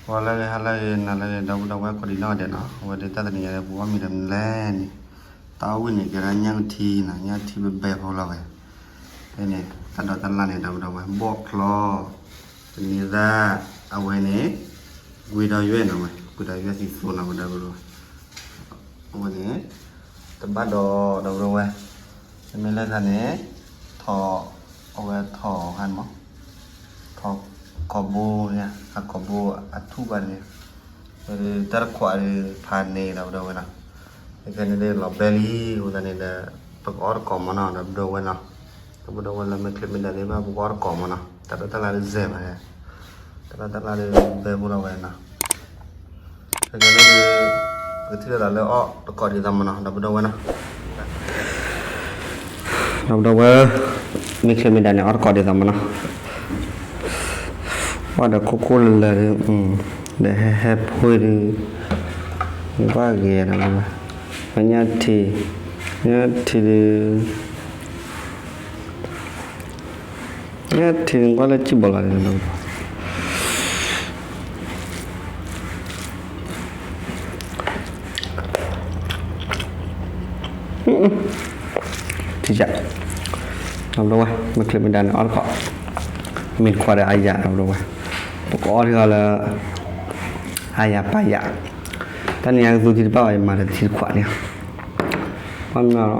ဂီၤလၢအဂ့ၤ ဟါလၢအဂ့ၤ နၤလၢအဂ့ၤ ဒီပုၢ်ဒီဝဲၢ်ကိးဒံးနီၢ်ဂၤဒဲးနီၤ, အဝဲဒၣ်တၢ်တနံၤညါ ပကအီၣ်မ့ၤဒီးမနုၤလဲၣ်န့ၣ်, တၢ်အီၣ်ဝံၣ်န့ၣ် ကဲဒၣ်ညၣ်အုၣ်ထံနီၤ, ညၣ်အုၣ်ထံဘဲဘဲဖိလီၤဝဲ, ဖဲန့ၣ် တၢ်ဒိးတၢ်လၣ်န့ၣ် ဒီပုၢ်ဒီဝဲၢ် ဘီၣ်ချီ, ပနံၤသၣ်, အဝဲန့ၣ် ကွံဒီးယွဲၢ်နီၤဝဲ, ကွံဒီးယွဲၢ်သံသိနီၤဝဲ ဒီပုၢ်ဒီဝဲၢ်, အဝဲန့ၣ် တဘၣ်ဒီး ဒီပုၢ်ဒီဝဲၢ်, မ့မ့ၢ်လၢတၢ်န့ၣ် ထီၣ်, အဝဲထီၣ်ဟါမး, ထီၣ်ကိာ်ဘိန့ၣ် အကိာ်ဘိအထူၣ်ဘၣ်န့ၣ်, ဝဲဒၣ်တၢ်တခွးဒုးဖးန့ၣ် ဒီပုၢ်ဒီဝဲၢ်နီၤ, ခဲန့ၣ်ဒ်လီၤဘဲလံ အဃိသတးန့ၣ်ဒီး ပကအီၣ်တကိးမးနီၤ ဒီပုၢ်ဒီဝဲၢ်နီၤ, ဒီပုၢ်ဒီဝဲၢ်လၢမ့ၢ်ချ့မ့ၢ်ဒၣ်သ့ၣ်တဖၣ် ပကအီၣ်တကိးမးနီၤ, တၢ်ဒိးတၢ်လၣ်ဒုးစဲးဘၣ်န့ၣ်, တၢ်ဒိးတၢ်လၣ်ဒုးဘဲဖိလီၤဝဲနီၤ ခဲန့ၣ်ဒုး ပကထံၣ်လိာ်သးလၢအီၣ်တကိးဒ်သိးမးနီၤ ဒီပုၢ်ဒီဝဲၢ်နီၤ, ဒီပုၢ်ဒီဝဲၢ်, မ့ၢ်ချ့မ့ၢ်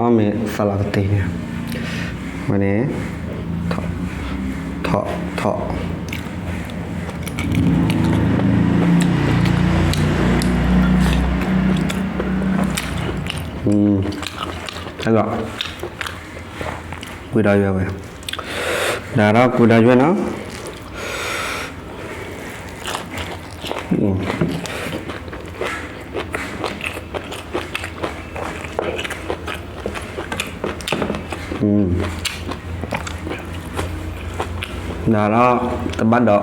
ဒၣ်န့ၣ် အီၣ်တကိးဒ်သိးမးနီၤ, အီၣ်ဒီးခိၣ်ခိၣ်လၢာ်လၢာ်ဒုး, ဒီးဟဲဟဲဖိဒုး, ယဘၣ်ဂ့ၤဒီး, ညၣ်ထံ, ညၣ်ထံဒုး ညၣ်ထံန့ၣ် ကွၢ်လၢစံၣ်ဘီလီၤန့ၣ်, ထံယၤ, ဒီပုၢ်ဒီဝဲၢ် မ့ၢ်ချ့မ့ၢ်ဒၣ်န့ၣ် အီၣ်တကိး, မ့ၢ်တခွးဒီးအါယၤ ဒီပုၢ်ဒီဝဲၢ်, ပကအီၣ်ထံအီၤလၢ အါယၤပာ်ယၤ,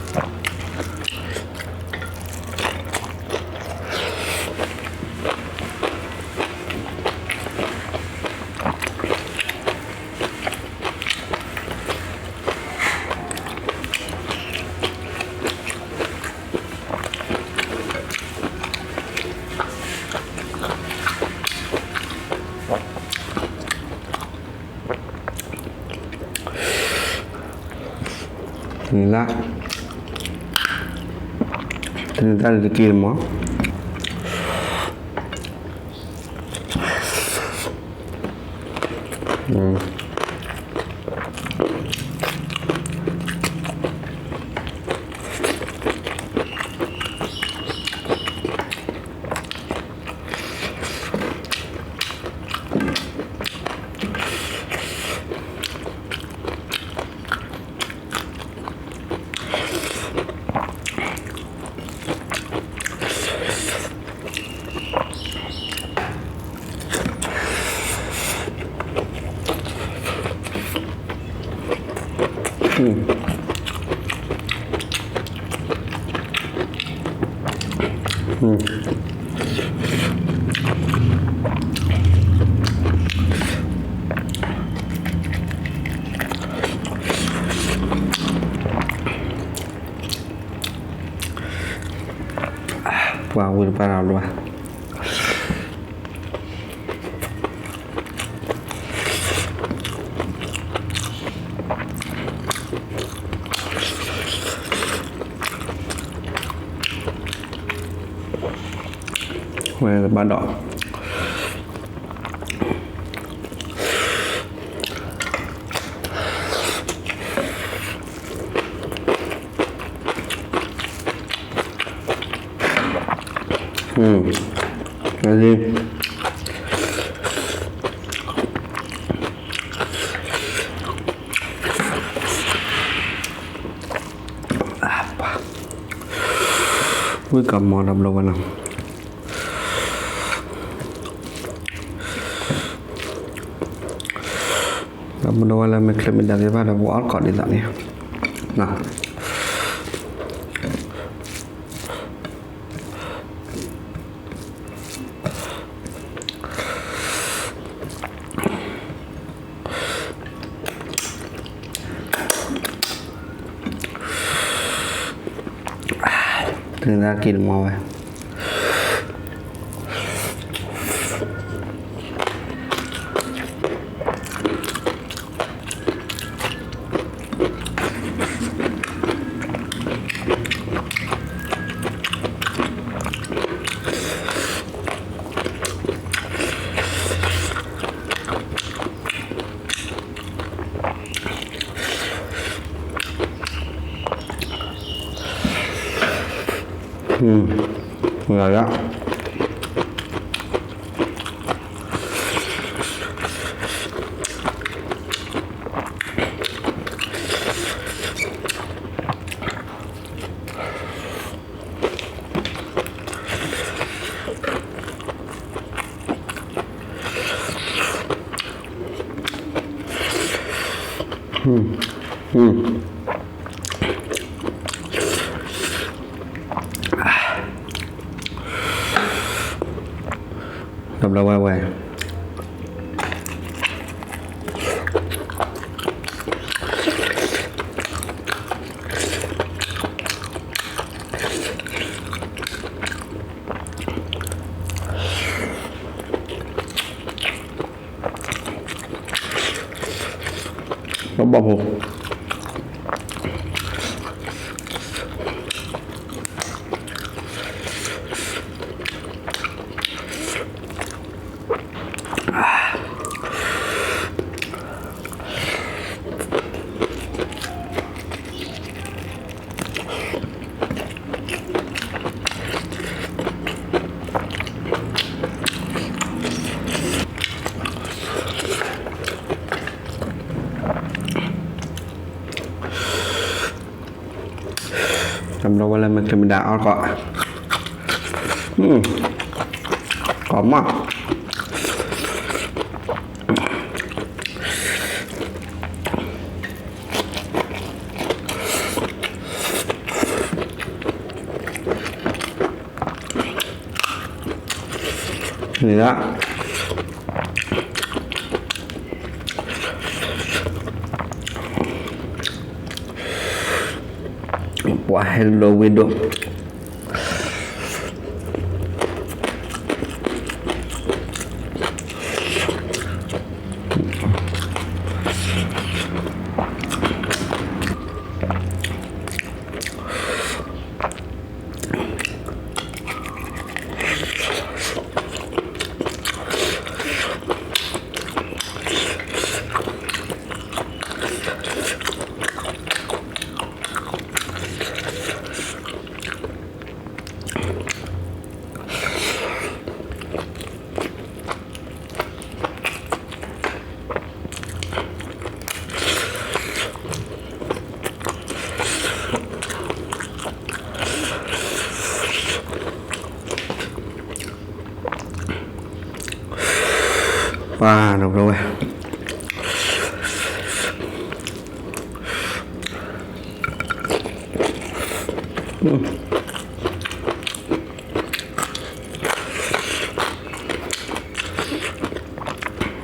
တၢ်နံၤညါကသူထံတဘၣ်ဘၣ် ယမၤဒီးထံတခွးန့ၣ် အီၣ်မ့ၤအီၣ်မ့ၤသးလီၤကတ့ၢ်န့ၣ်, ဝဲန့ၣ်, ထီၣ်, ထီၣ်, တၢ်လီၤ, ကွံဒီးယွဲၢ်ဝဲ, ဒီးထီၣ်ကွံဒီးယွဲၢ်နီၤ ဒီးတဘၣ်ဒီး တနံၤလၢ်, တနံၤတၢ်တက့ၢ်မး.ပှၤဝံၤတပၢ်ဒီးဘျီ ဝဲတဘၣ်ဒီး ဝံၣ်ကမီၤဒီးဘျီဝဲနီၤ ဒီးပဒိဝဲလၢမ့ၢ်ချ့မ့ၢ်ဒၣ်သ့ၣ်တဖၣ်ဒီး ပကအီၣ်တကိးဒ်သိးန့ၣ် ပ န့ၣ်ဒၣ်က့ၤတမီဝဲ. ဒီးဘျီဝဲဝဲ ဘၣ်ဘၣ်ဖိ တဘျီဝဲလၢမ့ၢ်ကမံၤဒၣ် အီၣ်ကီး ကီးမး န့ၣ်ဒၣ် ပှၤဟဲလီၤဝံၤဒိၣ် ပှၤ ဒီးဘျီဝဲ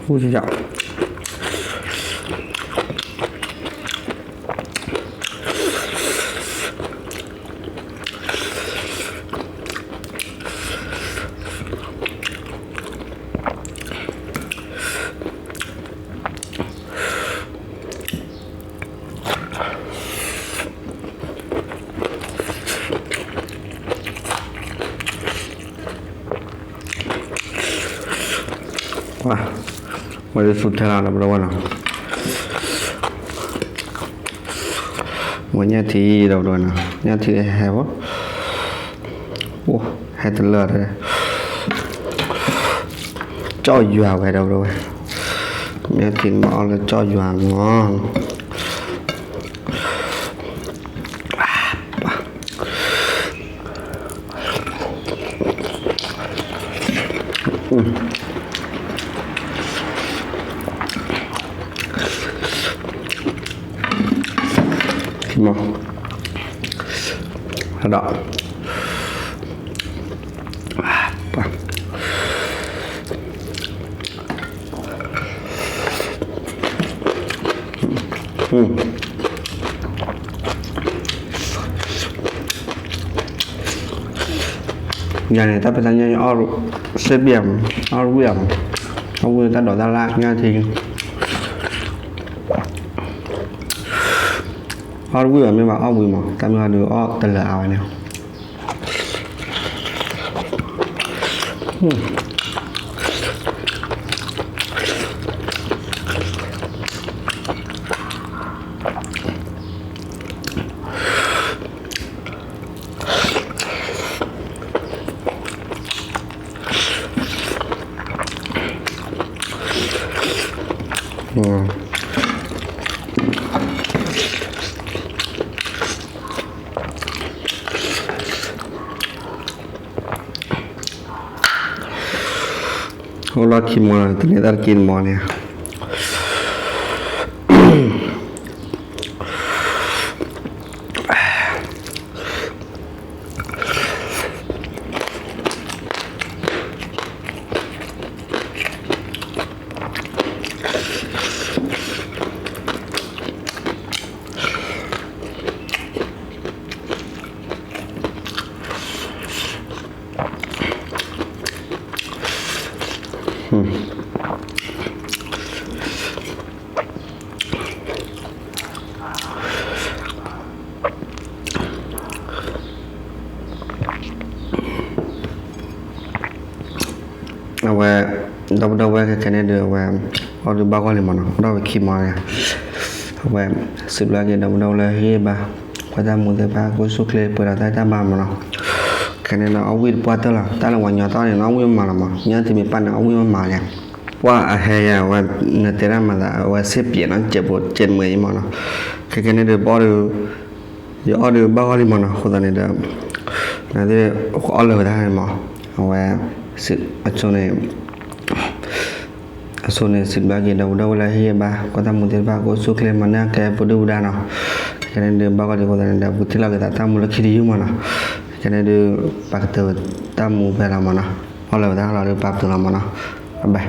ဟူးယၤ ဝဲ ဝဲဒၣ်သူထဲလီၤ ဒီးဘျီဝဲနီၤ ဝဲညၣ်ထံ ဒီးဘျီဝဲနီၤ ညၣ်ထံဟဲဝဲ အိၣ် ဟဲတလၢာ်တဲ ကၠီၣ်ယွၤဝဲ ဒီးဘျီဝဲ ညၣ်ထံမၤအီၣ်လၢကၠီၣ်ယွၤမး ဒီး ဟ ယၤန့ၣ် တၢ်ဖဲတၢ်ညၣ်အီၣ်စ့ဘံၣ်ဧါ, အီၣ်ဝံၣ်ဧါ, အီၣ်ဝံၣ်တၢ်ဒိးတၢ်လၢညၣ်ထံ, အီၣ်ဝံၣ်ဘၣ်မ့ၢ်ဘၣ်အီၣ်ဝံၣ်မး, တၢ်မ့ၢ်အီၣ်ဒုးအီၣ်တလၢာ်အါဝဲန့ၣ် အိၣ်လီၢ်ခံမီၤ တန့ၤတၢ်တက့ၢ်မီၤန့ၣ် အဝဲ ဒီပုၢ်ဒီဝဲၢ်ခဲခဲန့ၣ်ဒီး အဝဲ အီၣ်ဒုးဘၣ်ဂီၢ်လံမးနီၤ, အိၣ်ဒီးဝဲခံမီၤန့ၣ်, အဝဲ စံးဘျုးက့ၤဒီပုၢ်ဒီဝဲၢ်လၢဟ့ၣ်ဂံၢ်ဘါ ကွၢ်တၢ်မူသ့ၣ်တဖၣ် ကိးဆူၣ်ချ့ပှဲၤဒီးတၢ်တၢ်ဘါမးနီၤ, ခဲန့ၣ်ဒီးအီၣ်ဝံၣ်တပှၢ်တၢၢ်လီၤ, တၢ်လၢပှၤညီသီၣ်န့ၣ် အီၣ်ဝံၣ်မးလီၤမး, ညၣ်တမံၤပၢ်န့ၣ် အီၣ်ဝံၣ်မးလီၤ, ပှၢ်အဟဲယၤဝဲ နတဲတၢ်မၤသး အဝဲစ့ပျဲနီၤ စဲးဖိစဲးတမုာ်အံၤမးနီၤ, ခဲခဲန့ၣ်ဒီး ပအီၣ်ဒီး ယအီၣ်ဒီးဘၣ်ဂီၢ်လံမးနီၤ, အဃိသတးန့ၣ်ဒီး နသ့ၣ်အီၣ်လၢာ်ဝဲဒၣ်န့ၣ်မး, အဝဲ အဆိန့ၣ် အဆိန့ၣ် စံးဘျုးက့ၤဒီပုၢ်ဒီဝဲၢ်လၢဟ့ၣ်ဂံၢ်ဘါ ကွၢ်တၢ်မူသ့ၣ်တဖၣ် ကိးဆူၣ်ချ့မၤနၢၤကဲပဒုၣ်ပဒါနီၤ, ခဲန့ၣ်ဒီး ဘၣ်ဂီၢ်ဒံးအဃိသတးန့ၣ်ဒီး ပကထံၣ်လိာ်က့ၤသးတၢ်မူလၢခံတယုၢ်မးနီၤ, ခဲန့ၣ်ဒီး ပကတၢၢ်တၢ်မူဖဲလီၤမးနီၤ, အီၣ်လၢာ်ဝဲဒၣ်လီၤဒီးပာ်ပတုာ်လီၤမးနီၤ, ဘၣ်ဘၣ်